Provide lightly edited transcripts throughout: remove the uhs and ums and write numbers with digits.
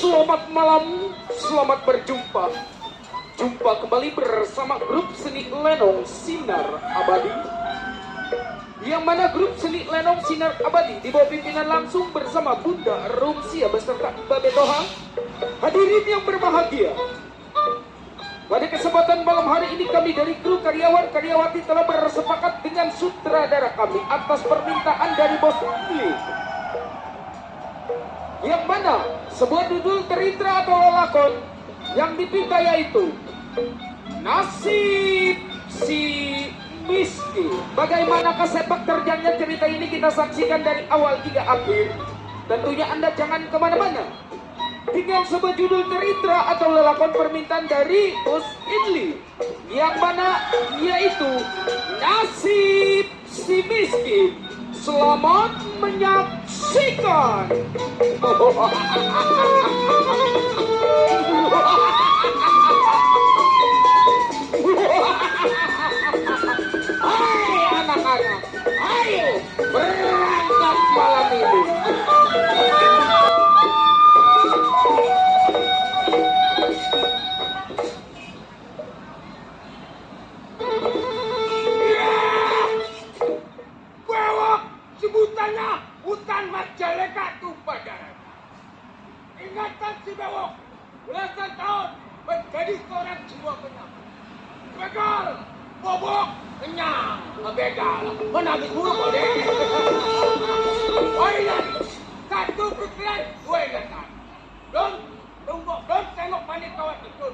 Selamat malam, selamat berjumpa. Jumpa kembali bersama grup seni Lenong Sinar Abadi. Yang mana grup seni Lenong Sinar Abadi di bawah pimpinan langsung bersama Bunda Rumsia beserta Babe Toha. Hadirin yang berbahagia, pada kesempatan malam hari ini kami dari kru karyawan-karyawati telah bersepakat dengan sutradara kami atas permintaan dari Bos Lee, yang mana sebuah judul cerita atau lakon yang dipinta yaitu Nasib Si Miskin. Bagaimanakah sepak terjangnya cerita ini kita saksikan dari awal hingga akhir. Tentunya Anda jangan kemana-mana dengan sebuah judul cerita atau lelakon permintaan dari Bos Idli, yang mana yaitu Nasib Si Miskin. Selamat menyaksikan. Hai anak-anak, ayo berangkat malam ini. Sebutannya hutan Majalengka Tumpajaran. Ingatan si Bewok belasan tahun menjadi seorang jiwa kenyang. Begal, bobok, kenyang, begal, menangis mulu kau deh. Oh iya, satu pikiran, dua ingatan. Don't tengok panik kawan itu.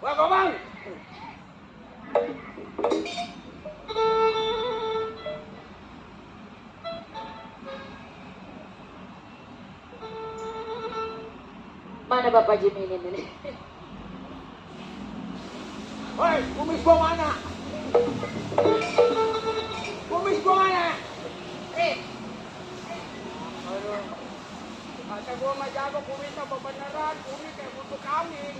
Wah, Bang. Mana Bapak Jimmy ini? Hei, kumis gua mana? Kumis gua mana? Aduh. Kata gua mah jago kumisnya beneran, kumis kayak butuh kambing.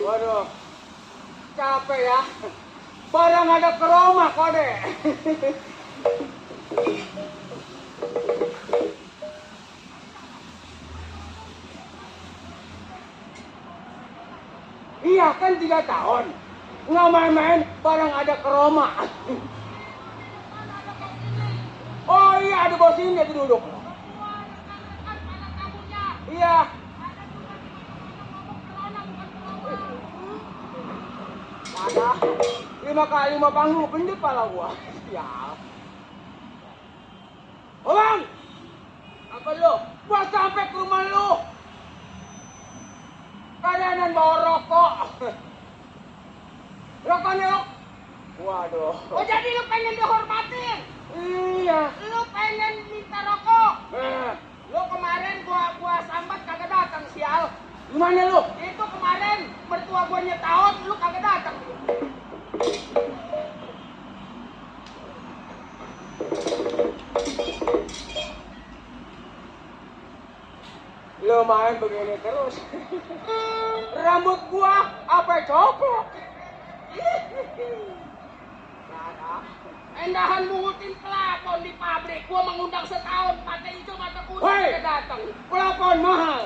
Waduh, capek ya. Barang ada keroma kode. Iya kan 3 tahun. Nggak main-main, barang ada keroma. Oh iya, ada bos ini dia duduk. Iya. Ada 5 kali 5 panggung pendek pala gua. Ya. Oh bang, apa lu? Gua sampai ke rumah lu. Kadang bawa rokok. Rokoknya lu. Waduh. Oh jadi lu pengen dihormatin? Iya. Lu pengen minta rokok? Lu kemarin gua sambat kagak datang sial. Gimana lu? Itu kemarin mertua gua nyetahun lu kagak datang. Lu main begini terus. Rambut gua apa copot? Endahan mungutin pelapon di pabrik. Gua mengundang setahun pakai hijau mata kuda Hei! kagak datang. Pelapon mahal.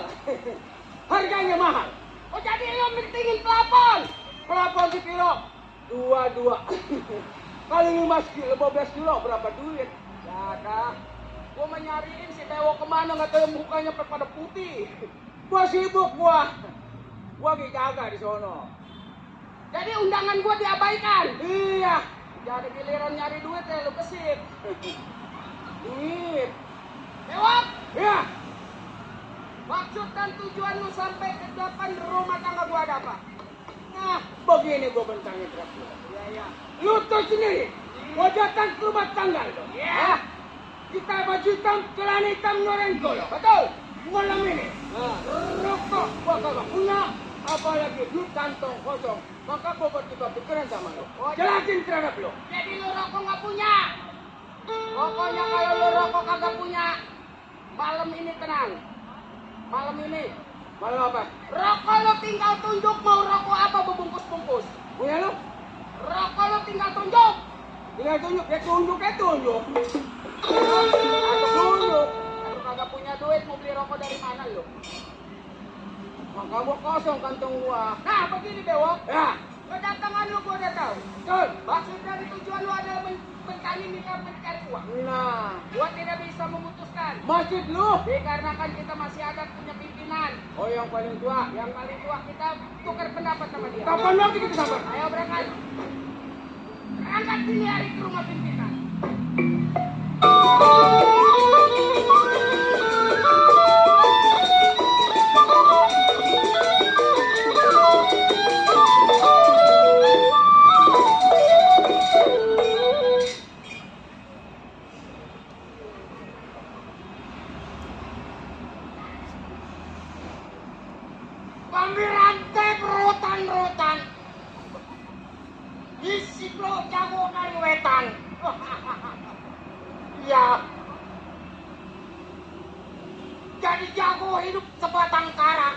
Harganya mahal. Oh jadi lu mentingin pelapon? Pelapon sekilo 22. Kali 5 kilo, 15 kilo berapa duit? Ya dah. Gua mau nyariin si Dewo kemana nggak tahu mukanya pada putih. Gua sibuk gua. Gua lagi jaga di sono. Jadi undangan gua diabaikan. Iya. Jadi giliran nyari duit ya lu kesip. Duit. Dewok, Iya. maksud dan tujuan lu sampai ke depan rumah tangga gua ada apa? Nah, begini gua bentangin truk lu. Iya iya. Lu tahu sendiri. Gua datang ke rumah tangga lu. Iya. Kita baju hitam, celana hitam, noreng golok. Betul. Malam ini. Nah, Rokok gua kagak punya. Apalagi duit kantong kosong. Maka gua bertukar pikiran sama lu. Oh, Jelasin terhadap lu. jadi lu rokok nggak punya. Pokoknya kalau lu rokok kagak punya, malam ini tenang. Malam ini Malam apa? rokok lu tinggal tunjuk mau rokok apa bebungkus-bungkus. Punya lu? Rokok lu tinggal tunjuk. Tinggal tunjuk, tunjuk. Atau tunjuk. Kalau kagak punya duit mau beli rokok dari mana lu? Maka gua kosong kantong gua. Nah begini Bewok, Ya, kedatangan lu gua udah tahu. betul. Maksud dari tujuan lu adalah mencari mencari uang. Nah, Gua tidak bisa memutuskan. masjid lu. Dikarenakan kita masih ada punya pimpinan. Oh, yang paling tua. Yang paling tua kita tukar pendapat sama dia. Kapan lagi kita sampai? Ayo berangkat. Berangkat sini hari ke rumah pimpinan. Ambil rantai berutan-rutan. Isi lo jago dari wetan. Ya. Jadi jago hidup sebatang kara.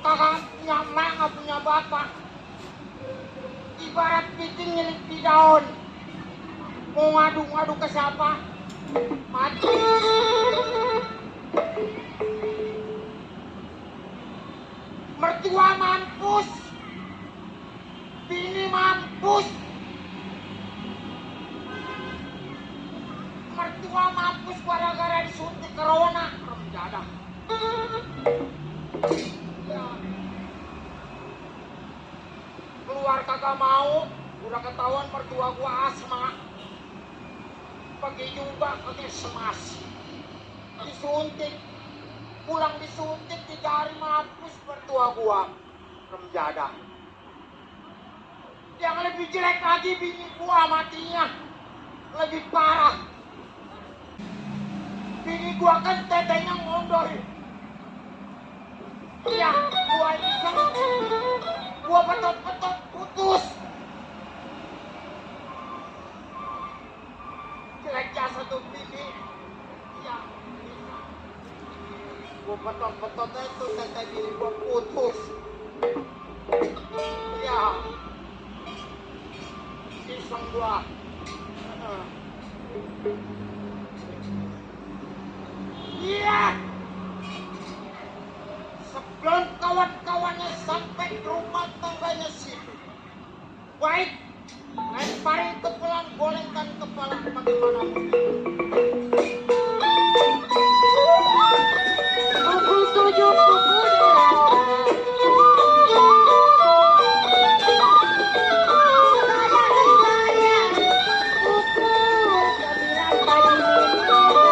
Kagak punya emak, gak punya bapak. Ibarat bikin nyelik di daun. Mau ngadu-ngadu ke siapa? Mati. Mertua mampus, bini mampus, mertua mampus gara-gara disuntik corona. Jadah. Ya. Keluar kagak mau, udah ketahuan mertua gua asma. Pakai juga pakai semas, disuntik. pulang disuntik 3 hari mampus mertua gua. Remjada. Yang lebih jelek lagi bini gua matinya. Lebih parah. Bini gua kan tetenya ngondor. Ya, gua iseng. Gua petot-petot putus. Jeleknya satu bini. Ya, gua petot-petot itu tete bini gua putus. Ya, iseng gua. Iya. Sebelum kawan-kawannya sampai ke rumah tangganya situ. Baik, lemparin ke pelan, golengkan kepala bagaimana mungkin. Pukul 7 pukul 8. Sayang pukul 9 pagi minggu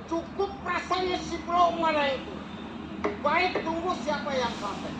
Cukup rasanya si belum mana itu. Baik, tunggu siapa yang sampai.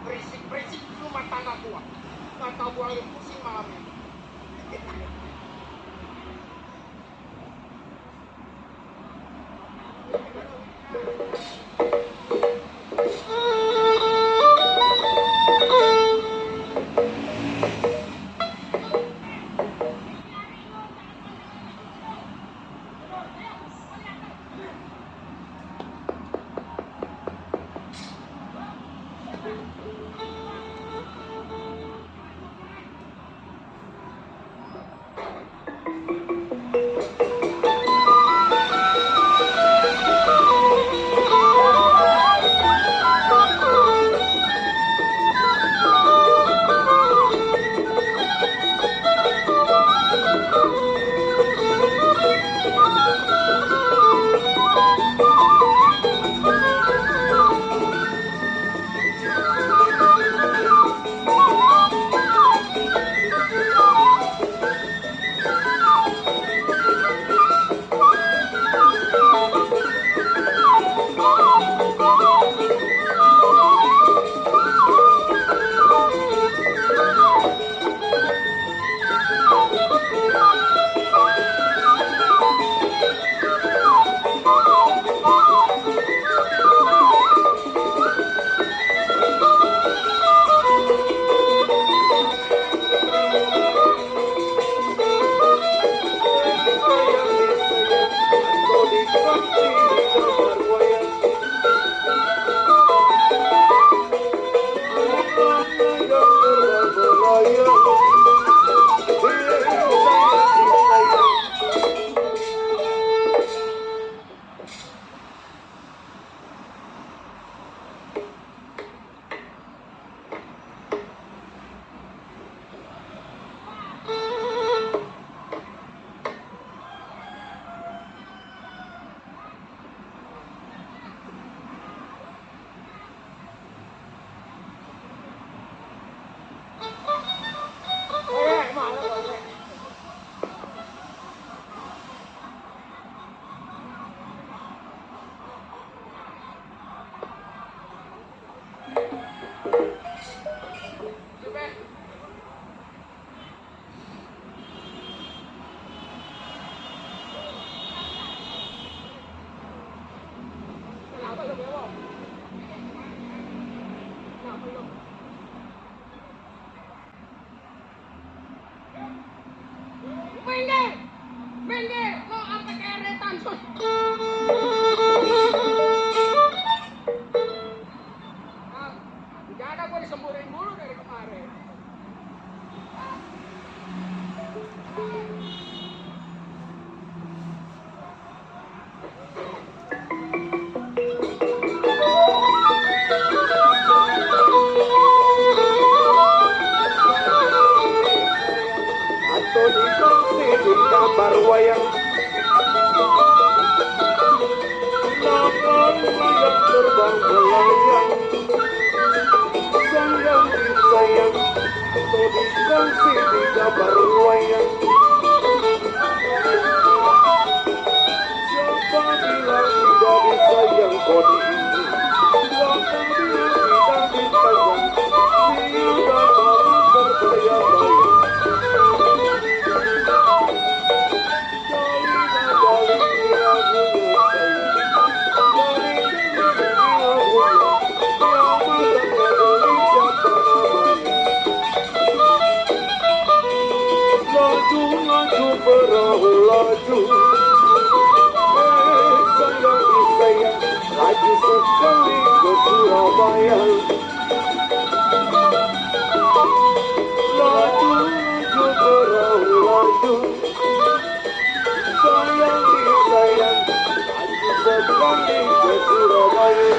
Berisik-berisik di rumah tangga gua. Gak tau gua lagi pusing malam ini. Minggir! Minggir! Lo sampai keretan, sus. Nah, nggak ada gue disemburin dulu dari kemarin. Atau dikasih di gambar wayang Lawan layang terbang melayang Sayang disayang Atau dikasih di gambar wayang Siapa bilang tidak disayang kau diingat Siapa bilang tidak disayang Dia malah terbayang-bayang Laju perahu laju sayang disayang Laju sekali ke Surabaya Laju perahu laju sayang disayang Laju sekali ke Surabaya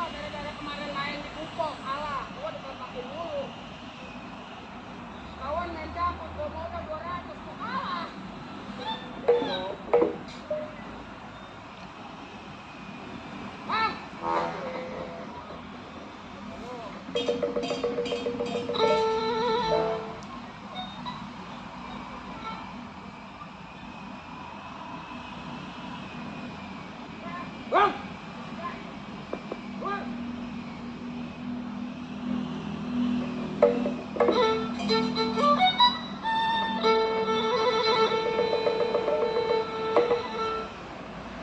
Gara-gara kemarin main di Kupok, kalah. Gua dikompakin dulu. Kawan main dapet, gua modal 200, gua kalah. Bang! Bang!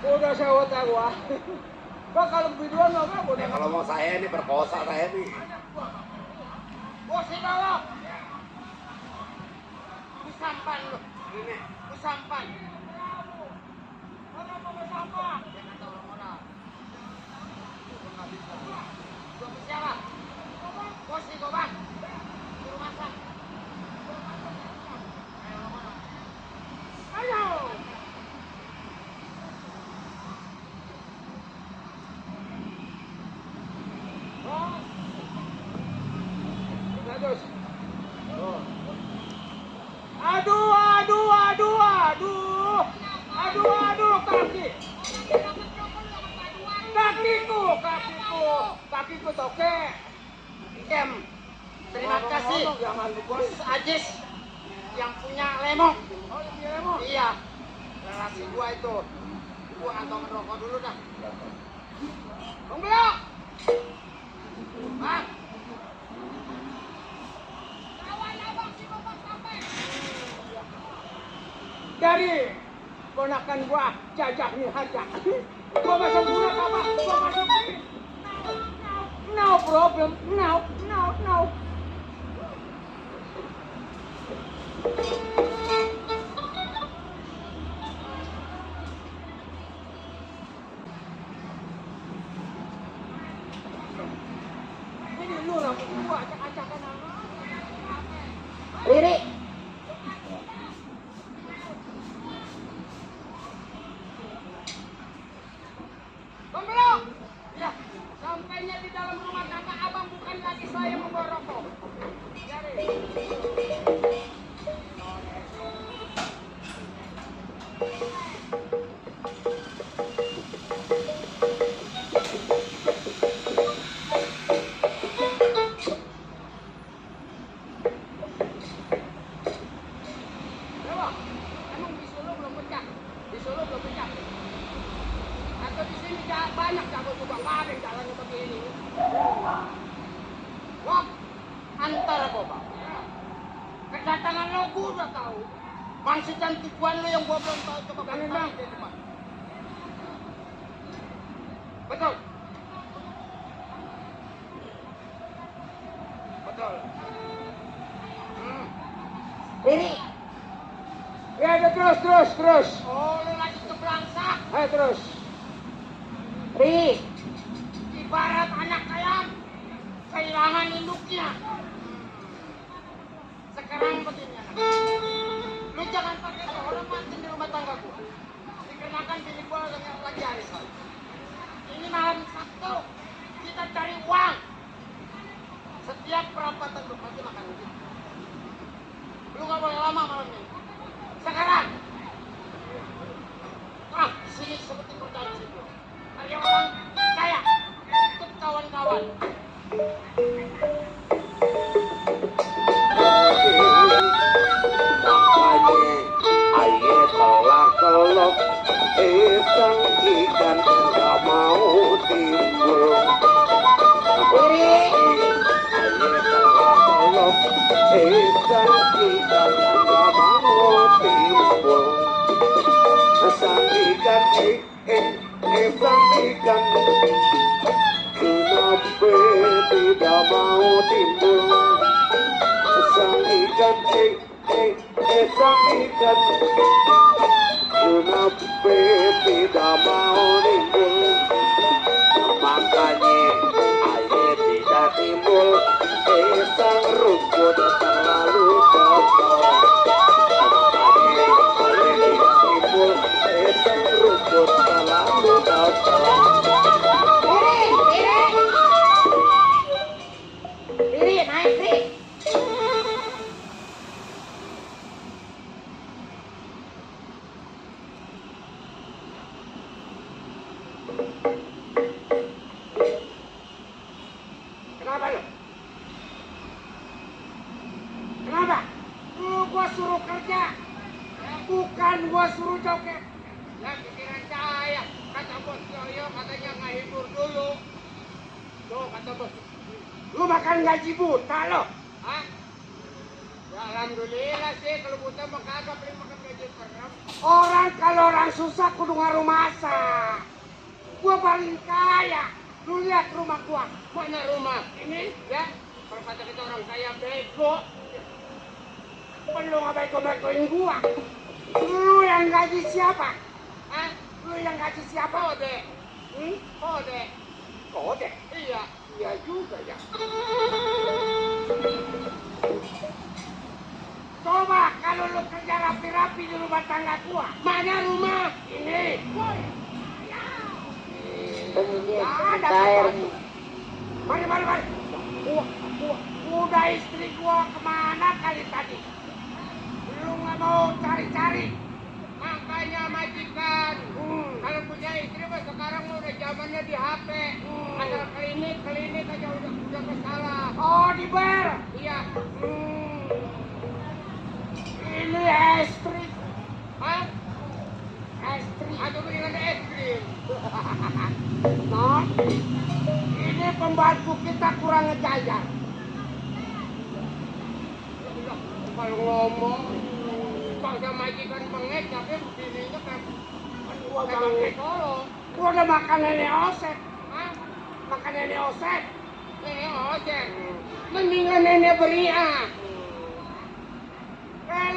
Udah sewot gua. Bang kalau biduan mah bang udah. Kalau mau saya ini perkosa saya nih. Gua sih kalau. Kusampan lu. Ini. Kusampan. Mana mau sampah? Jangan tahu orang. Gua siapa? Bos nih gua bang. Suruh masak. Ayo. Aduh, kaki. Kakiku toke. Terima kasih. Jangan lupa. Bos Ajis. yang punya lemong. Oh, yang punya lemon. Iya. Relasi gua itu. Gua kantongan rokok dulu dah. Bang Belo. Bang. Dari ponakan gua Jajah Nurhaja. Gua masuk guna apa? Gua masuk ini. No problem. No. Ini lu lah gua acak-acakan apa? Riri, Bang Belo. Ya, sampainya di dalam rumah tangga abang bukan lagi saya membawa rokok. Jadi. Dewa, emang di Solo belum pecah? Di Solo belum pecah? Atau di sini banyak jago juga ada yang jalannya begini. Wah. Antara gua, Bang. Kedatangan lo gua udah tahu. Mangsi cantikan lo yang gua belum tahu coba Jangan, bang. Bang. Di depan. Betul. Betul. Riri, Ya, ada terus. Oh, lo lagi kebelangsak. Ayo terus. Riri, Ibarat anak ayam kehilangan induknya. Sekarang begini anak. Lu jangan pakai kehormatan di rumah tangga gua. Dikarenakan bini gua lagi arisan. Ini malam Sabtu. Kita cari uang. Setiap perapatan lu pasti makan duit. Lu gak boleh lama malam ini. Sekarang. Sini seperti perjanjian gua. Kayak orang kaya. Ikut kawan-kawan. Makanya aye telah kelok sang ikan gak mau timbul. Riri, Aye telah kelok sang ikan gak mau timbul. Sang ikan sang ikan kenapa tidak mau timbul? Sang ikan sang ikan kenapa tidak mau timbul? Makanya air tidak timbul. Sang rumput terlalu kotor. Makanya air tidak timbul. Sang rumput terlalu kotor. Riri, naik Riri. Kenapa lu? Kenapa? Lu gua suruh kerja. Bukan gua suruh joget. Ya pikiran saya. Kata bos Yoyo katanya ngehibur dulu. Tuh kata bos. Lu makan gaji buta lo. Hah? Ya alhamdulillah sih kalau buta mah kagak beli makan gaji program. Kalau orang susah kudu ngaruh masak. Gua paling kaya. Lu lihat rumah gua. Mana rumah? Ini Ya, kalau kata kita orang kaya bego. perlu ngabek-bekoin gua. Lu yang gaji siapa? Hah? Lu yang gaji siapa? Kode. Kode. Kode. Iya. Iya juga ya. Coba kalau lu kerja rapi-rapi di rumah tangga gua. Mana rumah? Ini. Ini Ada cair. sesuatu. Mari. Udah istri gua kemana kali tadi? Lu nggak mau cari-cari? Makanya majikan. Kalau punya istri mah sekarang udah zamannya di HP. Ada klinik aja udah masalah. Oh, dibayar. Iya. pembantu kita kurang ngejajar. Kalau ngomong, bangsa majikan bengek, tapi begininya kan gua bangek. Gua udah makan nenek Osep. Hah? Makan nenek Osep. Nenek Osep. Mendingan nenek Beria.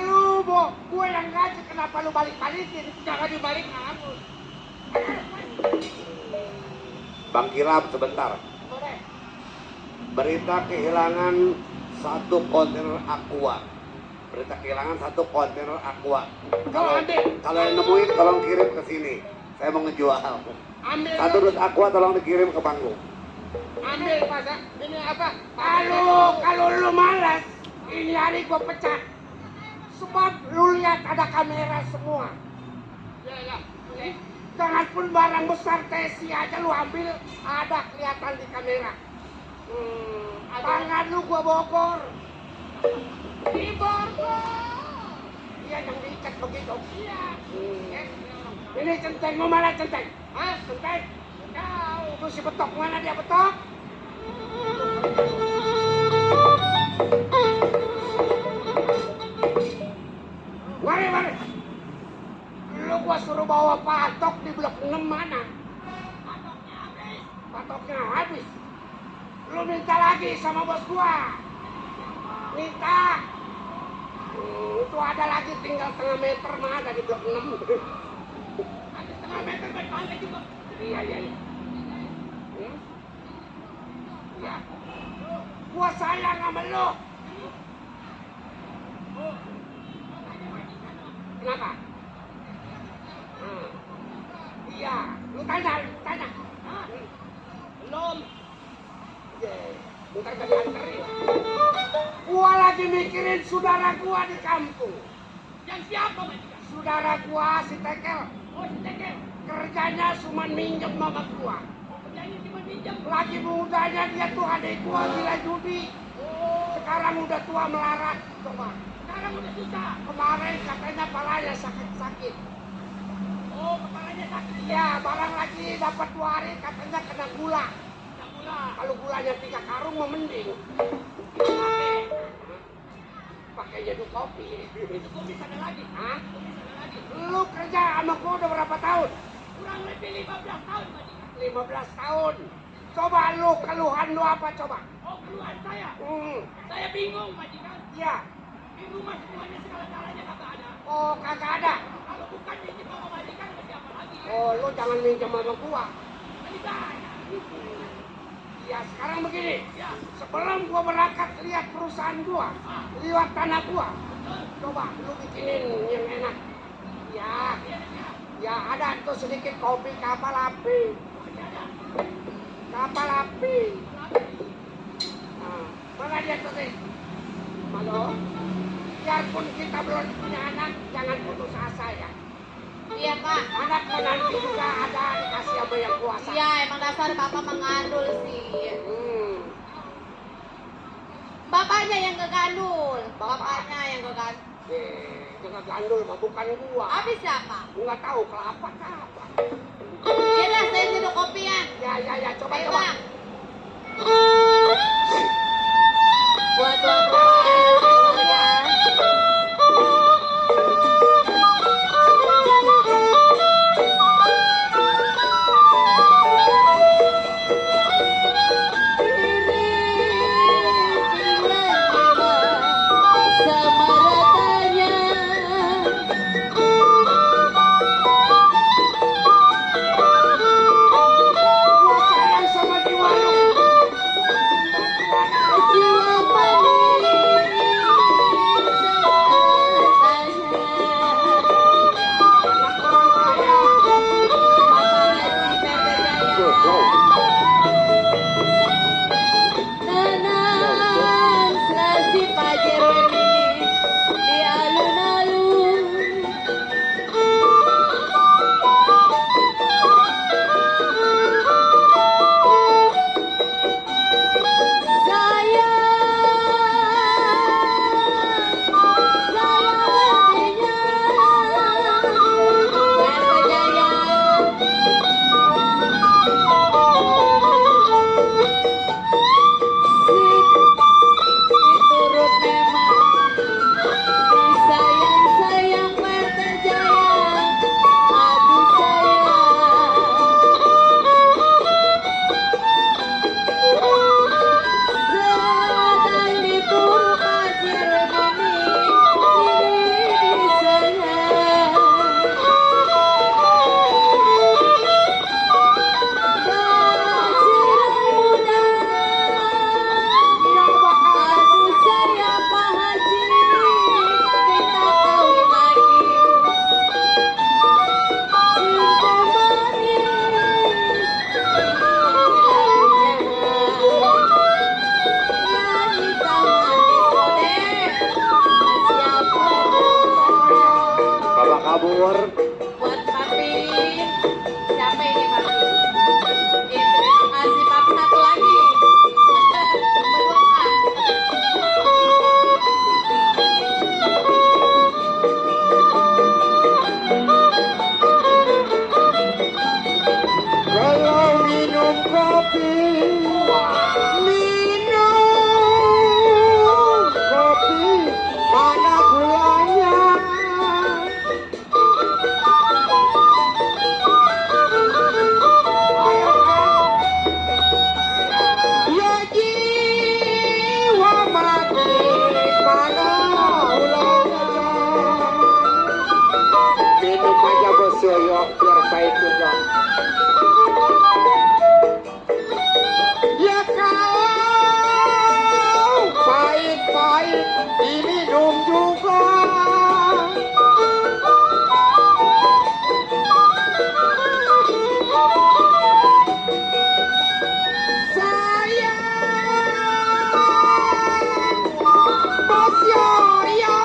Lu, Bo, gue yang gaji, kenapa lu balik-balikin? Jangan dibalik kamu. Bang Kirap sebentar. Boleh. Berita kehilangan satu kontainer aqua. Berita kehilangan satu kontainer aqua. Kalau yang nemuin tolong kirim ke sini. Saya mau ngejual. Ambil. Satu dus aqua tolong dikirim ke panggung. Ambil, Pak. Ini apa? Kalau lu malas, ini hari gua pecat. Sebab lu lihat ada kamera semua. Ya. Jangan pun barang besar tesi aja lu ambil, ada kelihatan di kamera. Tangan lu gua bogor. Di Bogor. Iya, yang diikat begitu. Iya. Ini centeng, mau mana centeng? Hah, centeng? Tahu. Itu si betok, mana dia betok? Mari. Lu gua suruh bawa patok di blok 6 mana? Patoknya habis. Lu minta lagi sama bos gua. Minta. Itu ada lagi tinggal setengah meter mah ada di blok 6. Ada setengah meter balik juga. Iya. Ya. Gua sayang sama lu. Kenapa? Iya, lu tanya. Belum. Bentar gak dianterin. Gua lagi mikirin saudara gua di kampung. Yang siapa, Majikan? Saudara gua si Tekel. Oh, si Tekel. Kerjanya cuma minjem sama gua. Kerjanya cuma minjem? Lagi mudanya dia tuh adik gua gila judi. Sekarang udah tua melarat. Coba. Sekarang udah susah. Kemarin katanya palanya sakit. Oh, kepalanya sakit. Iya, barang lagi dapat 2 hari katanya kena gula. Kalau gulanya 3 karung mau mending. Pakai jadi kopi. Itu kopi sana lagi. Hah? Lu kerja sama gua udah berapa tahun? Kurang lebih 15 tahun, Majikan. 15 tahun. Coba lu, keluhan lu apa coba? Oh, keluhan saya? Saya bingung, Majikan. Iya. Di rumah semuanya segala-galanya kagak ada. Oh, kagak ada? Kalau bukan minjem sama Majikan, ada siapa lagi? Oh, lu jangan minjem sama gua. Majikan. Ya, sekarang begini. Ya. Sebelum gua berangkat lihat perusahaan gua, lihat tanah gua. Coba lu bikinin yang enak. Ya ada tuh sedikit kopi kapal api. Kapal api. Nah, mana dia tuh sih? Halo? Biarpun kita belum punya anak, jangan putus asa ya. Iya, Pak. Anak nanti juga ada dikasih sama yang kuasa. Iya, emang dasar Bapak mengandul sih. Bapaknya yang kegandul. Bapaknya yang kegandul. Jangan gandul mah bukan gua. Habis siapa? Nggak tahu kelapa apa. Iya lah, saya seduh kopi ya. Ya, coba. Ayo, Bang. Buat Bapak. Gua sayang sama jiwa lu. Jiwa panik. shower. Buat papi. Siapa ini papi? Terima kasih papi. Satu lagi. Nomor 2. Kalau minum kopi, mana gulanya? Ya jiwa manis, mana gulanya? Minum aja Bos Yoyo, biar baik juga. Ya kalau pahit-pahit diminum juga. Sayang Bos Yoyo.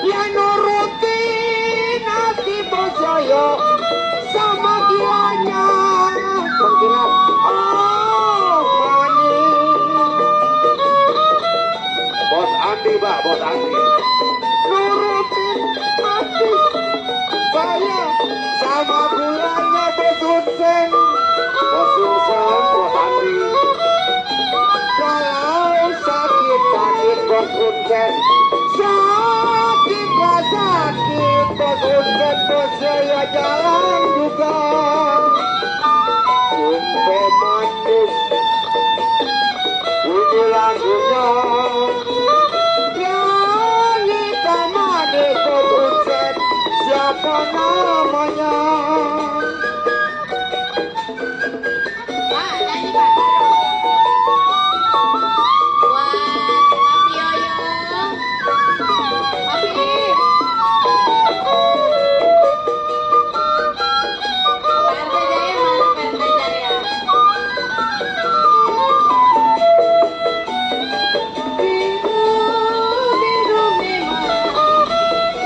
Ya nurutin hati Bos Yoyo sama gilanya. Panggilan, oh manis. Bos Andi, Pak, Bos Andi. Nurutin hati saya sama gulanya Bos Unsen. Bos Yusuf, Bos Andi. Kalau sakit-sakit Bos Unsen, sakitlah sakit Bos Unsen, Bos Yoyo jalan juga. Sumpe manis, bunyi lagunya. Yang hitam manis Bos Unsen, siapa namanya? Pak, nyanyi Pak. Buat papi Yoyo. Papi. Pak RT Jaya mana Pak RT Jaya? Biru memang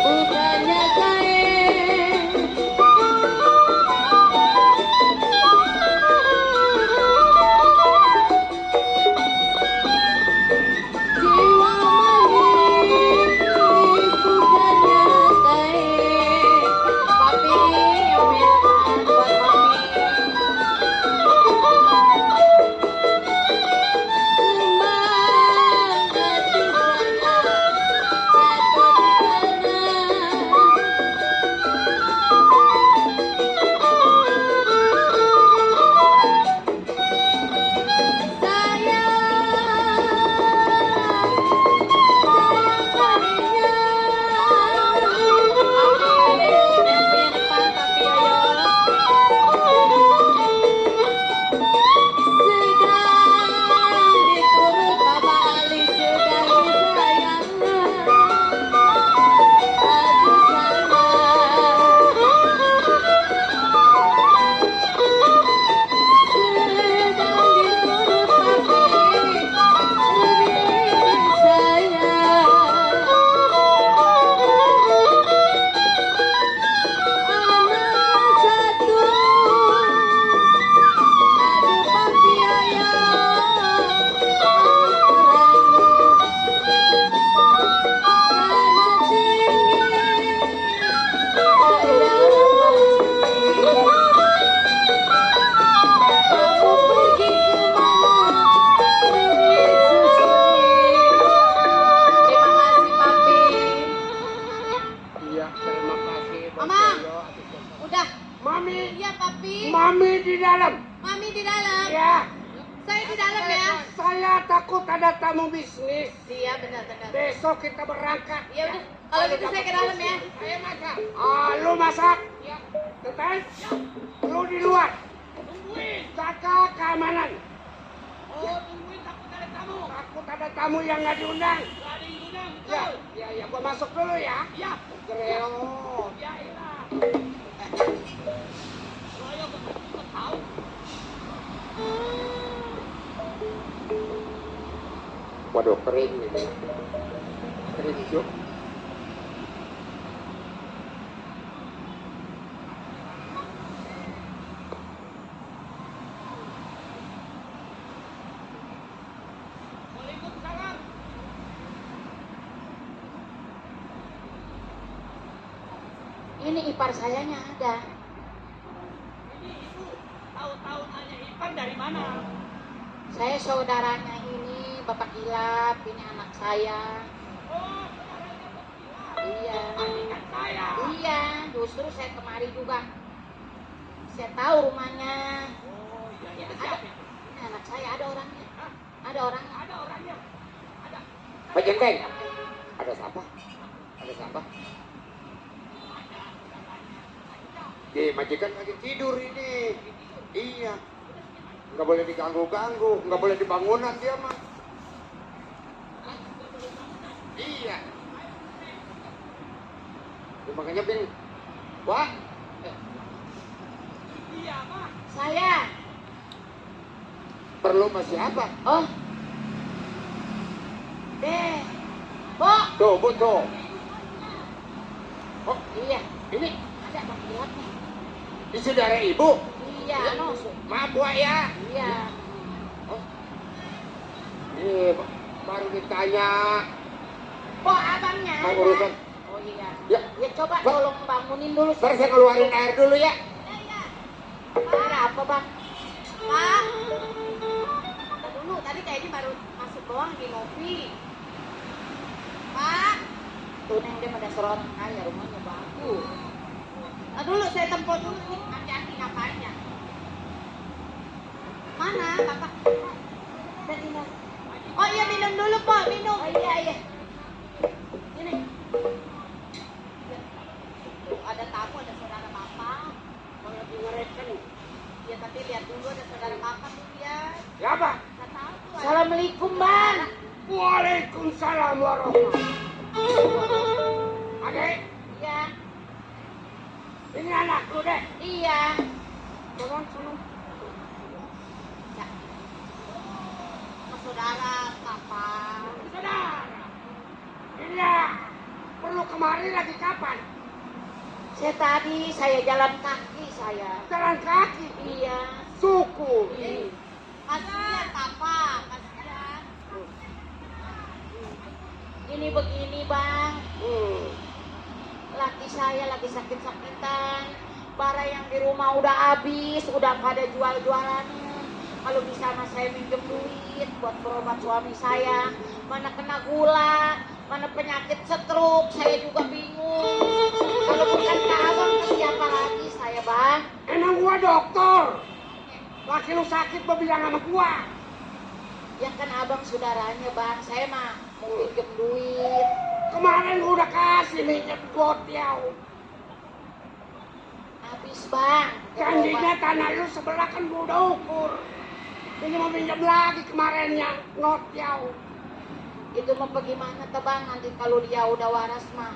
bukannya kain. Jiwa manis bukannya kain. Papi yang bilang buat mami. Kembang hati saya jatuh di tanah. Sayang padinya. Papi, yang punya depan papi Yoyo. Sedang diturut Bapak Ali, sedang disayang. Aduh sedang diturut papi, lebih sayang. Anak satu, aduh papi ayah, orang tanah tinggi, sayang kamu pergi kemana, lebih susuni. Terima kasih papi. Iya, terima kasih Bos Mama. Yoyo. Udah. Mami, Iya papi. Mami di dalam. Mami di dalam. Ya, Saya di dalam ya. saya takut ada tamu bisnis. Iya benar-benar. Besok kita berangkat. Ya udah. Kalau gitu saya ke dalam ya. Ayo masak. Lu masak. Ya. Teten, lu di luar. Tungguin. Jaga keamanan. Oh, tungguin takut ada tamu. Takut ada tamu yang nggak diundang. Nggak diundang. Ya, ya, gua masuk dulu ya. Ya. Greo. Ya, ilah. Ayo, tahu. Waduh, kering ini. Kering hijau. Waalaikumsalam. Ini ipar sayanya ada. Ini ibu tahu-tahu nanya Ipan dari mana? Saya saudaranya ini, Bapak Kilap, ini anak saya. Oh, saudaranya bergila. Iya. Majikan saya. Iya, justru saya kemari juga. Saya tahu rumahnya. Oh, iya, iya. Ada, Siapa itu? ini anak saya, ada orangnya. Ada orangnya. Ada orangnya. Ada. Pak Jenteng. Ada siapa? Ada siapa? Majikan lagi tidur ini. Iya. Nggak boleh diganggu-ganggu, nggak boleh di bangunan dia mah. Iya. Ya, makanya bin. Wah. Iya, Mah. Saya. Perlu masih apa? Oh. Deh. Bo. Tuh, Bu, tuh. Oh, Iya. ini Ada Bang Kilap nih. ini saudara ibu. Iya, no. Maaf, Bu ya. Iya. Oh. Ini baru ditanya. Bo, abangnya Mau ada. urusan. Oh iya. Ya. Ya coba Ba- tolong bangunin dulu. Ntar saya keluarin air dulu ya. Ada apa bang? Pak. Kita dulu, tadi kayaknya baru masuk doang di ngopi. Pak. Tuh neng dia pada seorang kaya rumahnya bagus. Nah dulu saya tempo dulu nih, hati-hati ngapainnya. Mana bapak? Dan ini. Oh iya minum dulu Pak, minum. Oh iya iya. Ini. Tuh ada tamu, ada saudara bapak. Mau lagi ngerekam. Ya tapi lihat dulu ada saudara bapak tuh ya. Siapa? Nggak tahu tuh. Assalamualaikum bang. Waalaikumsalam warahmatullahi. Adek, Iya. ini anakku deh. Iya. Tolong suruh. Ya. Sama saudara bapak. Saudara. Iya. Perlu kemari lagi kapan? Saya jalan kaki saya. Jalan kaki. Iya. Syukur. Kasihan papa, kasihan. Ini begini bang. Laki saya lagi sakit-sakitan. Barang yang di rumah udah habis, udah pada jual-jualan. Kalau bisa mas saya minjem duit buat berobat suami saya. Mana kena gula, mana penyakit stroke, saya juga bingung. Kalau bukan ke abang ke siapa lagi saya bang? Emang gua dokter. Laki lu sakit mau bilang sama gua. Ya kan abang saudaranya bang, saya mah mau pinjem duit. Kemarin gua udah kasih minyak gotiau. Habis bang. Janjinya tanah lu sebelah kan gua udah ukur. Ini mau pinjam lagi kemarinnya gotiau. Itu mau bagaimana tuh bang, nanti kalau dia udah waras mah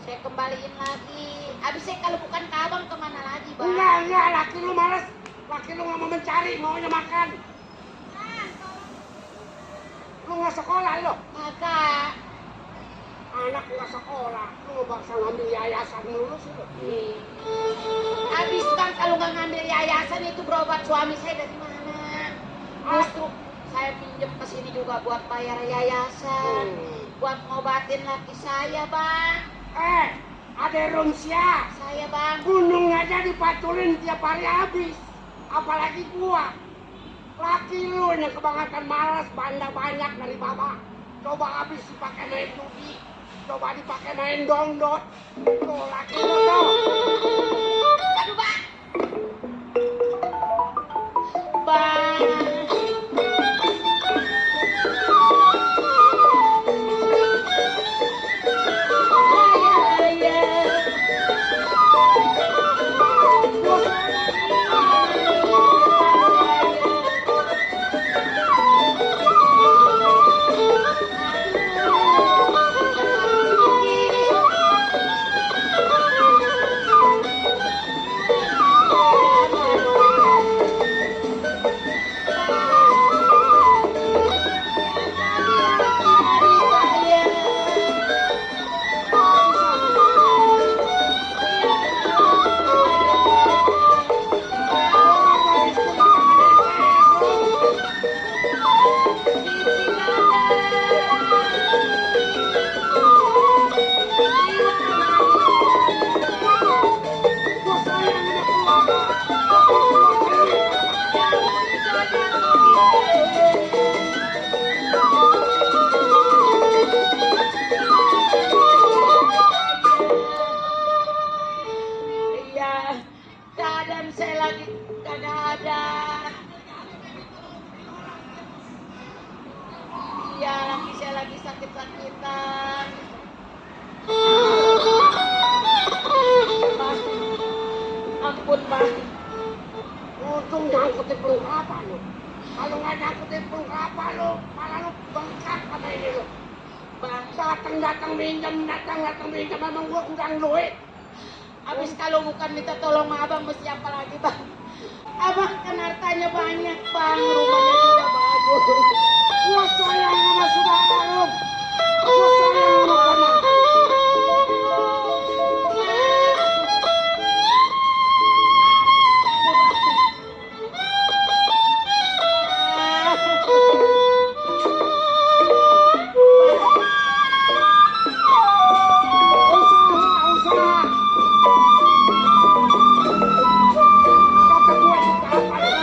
saya kembaliin lagi. Habis saya kalau bukan ke abang kemana lagi bang? Enggak, laki lu males. Laki lu nggak mau mencari, maunya makan. Lu nggak sekolah lo? Kagak. Anak nggak sekolah, lu nggak bakal ngambil yayasan dulu sih lo. Habis bang kalau nggak ngambil yayasan itu berobat suami saya dari mana? Justru saya pinjem ke sini juga buat bayar yayasan, buat ngobatin laki saya bang. Ada Rumsia. Saya bang. Gunung aja dipatulin tiap hari habis. Apalagi gua. Laki lu yang kebangetan malas, banda banyak dari baba. Coba habis dipakai main judi. Coba dipakai main dongdot. Tuh laki lu tuh. Aduh bang. Bang. sakit-sakitan. Bang, ampun bang. Untung nyangkutin peluk apa lu. Kalau nggak nyangkutin peluk apa lu, malah lu bengkak sama ini lu. Bang, Datang minjem, memang gua kurang duit. abis kalau bukan minta tolong sama abang, mesti apa lagi bang? Abang kan hartanya banyak bang, rumahnya juga bagus. Gua sayang sama saudara lu. Gua sayang sama ponakan. Usaha. Kata gua juga apa ya?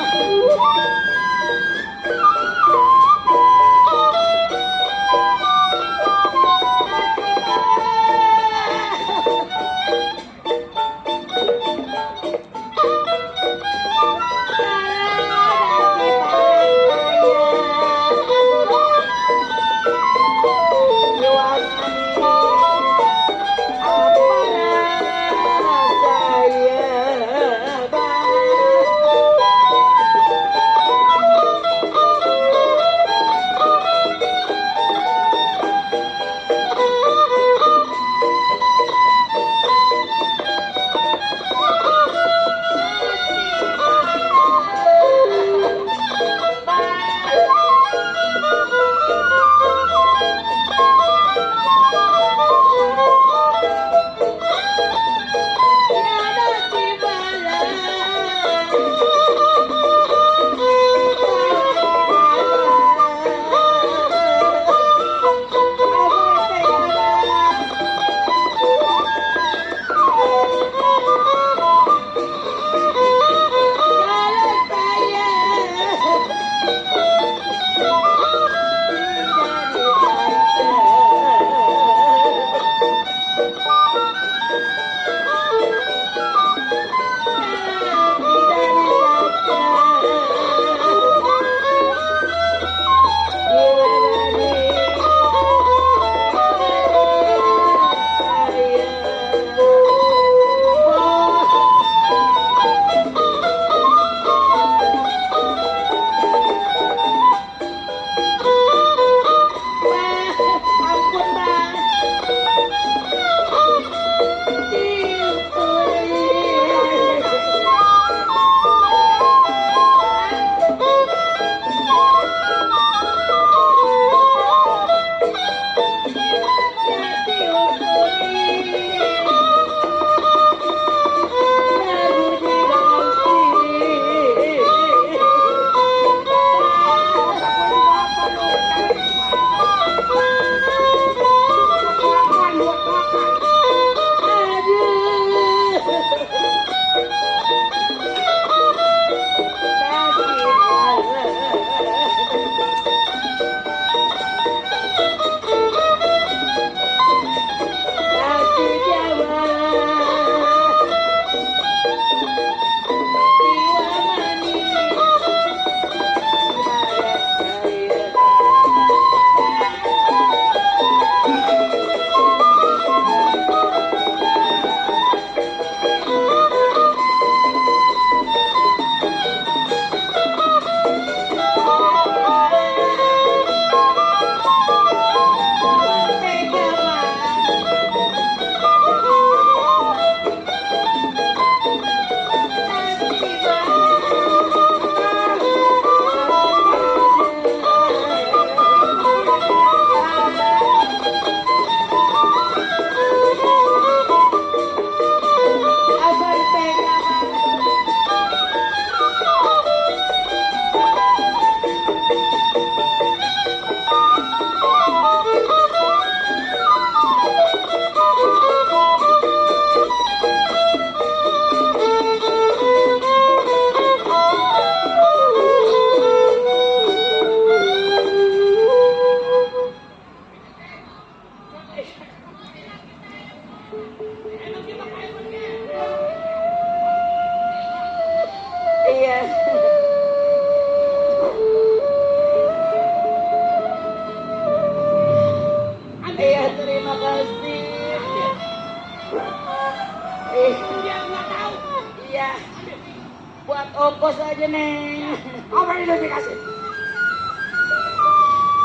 aja Neng. Apa ini dikasih?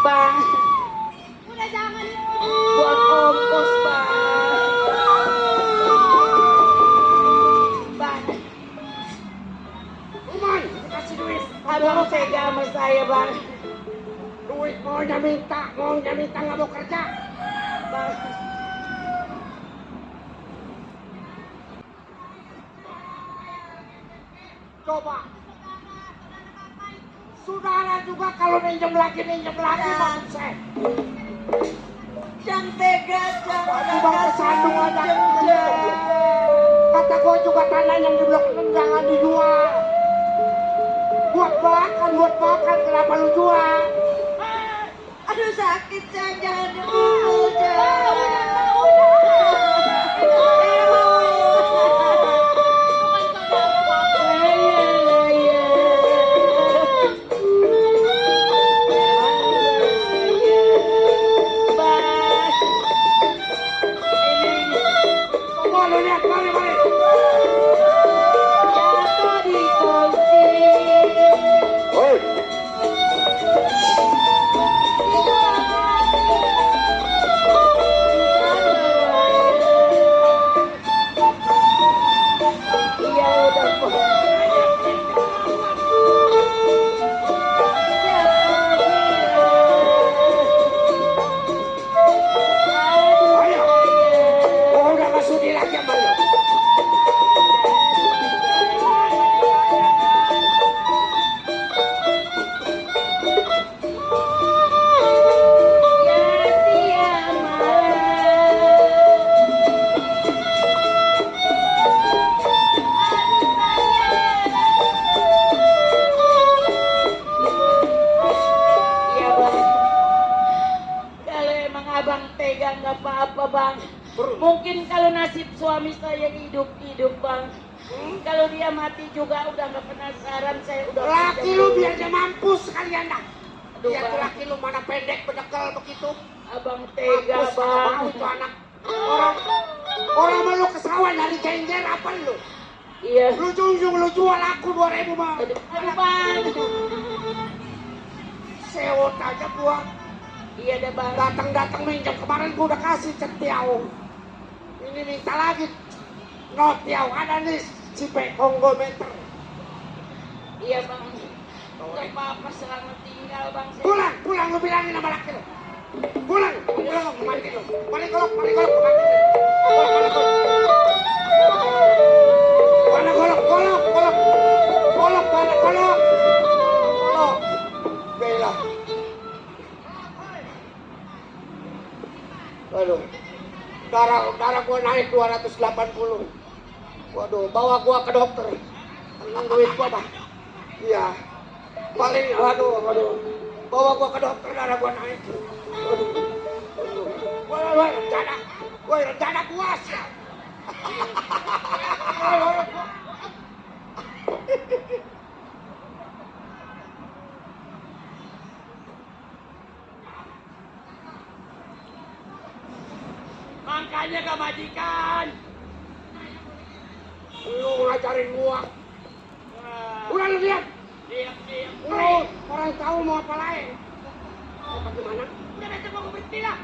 Bang, Udah jangan buat ongkos bang. Bang, Kuman, dikasih duit. abang tega sama saya bang. Duit maunya minta nggak mau kerja. Bang, Coba. Saudara juga kalau minjem lagi maksud saya. jangan tega, jangan Bang kesandung aja. Kata gua juga tanah yang di blok 6 jangan dijual. Buat makan kenapa lu jual? Aduh sakit jangan dipukul Coba lu lihat balik. Hoi, Ayo. Gua udah gak sudi lagi sama lu. Iya bang, kalau emang abang tega nggak apa-apa bang. Mungkin kalau nasib suami saya hidup bang. Kalau dia mati juga udah nggak penasaran, saya udah. Laki lu biar dia mampus sekalian dah. Aduh, Lihat tuh Bang. laki lu mana pendek bedekel begitu. Abang tega Mampus bang. mau itu anak. Orang mau lu ke sawah nyari genjer apa lu? Iya. Lu junjung lu jual aku 2.000 mah. Aduh bang. Sewot aja gua. Iya deh bang. Datang minjem kemarin gua udah kasih cetiau. Ini minta lagi. Notiau ada nih si Kongo meter. Iya bang. Gak apa-apa selamat tinggal bang. Pulang lu bilangin sama laki lu. Pulang lu kemari lu. Balik golok kemari. Golok. Bela. Aduh. Darah gua naik 280. Waduh, bawa gua ke dokter. Tenang duit gua, Bang. Iya. Paling aduh. Bawa gua ke dokter, darah gua naik. Aduh. Woi, rencana gua sih. Makanya gak majikan. Lu ngajarin gua. Udah lu lihat. Lu orang tahu mau apa lain. Mau bagaimana? Udah nanti gua berhenti lah.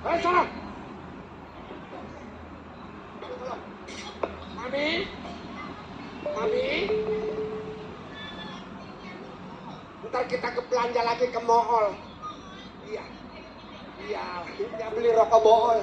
Ayo sana. Mami. Ntar kita ke belanja lagi ke mall. Iya, beli rokok bohol.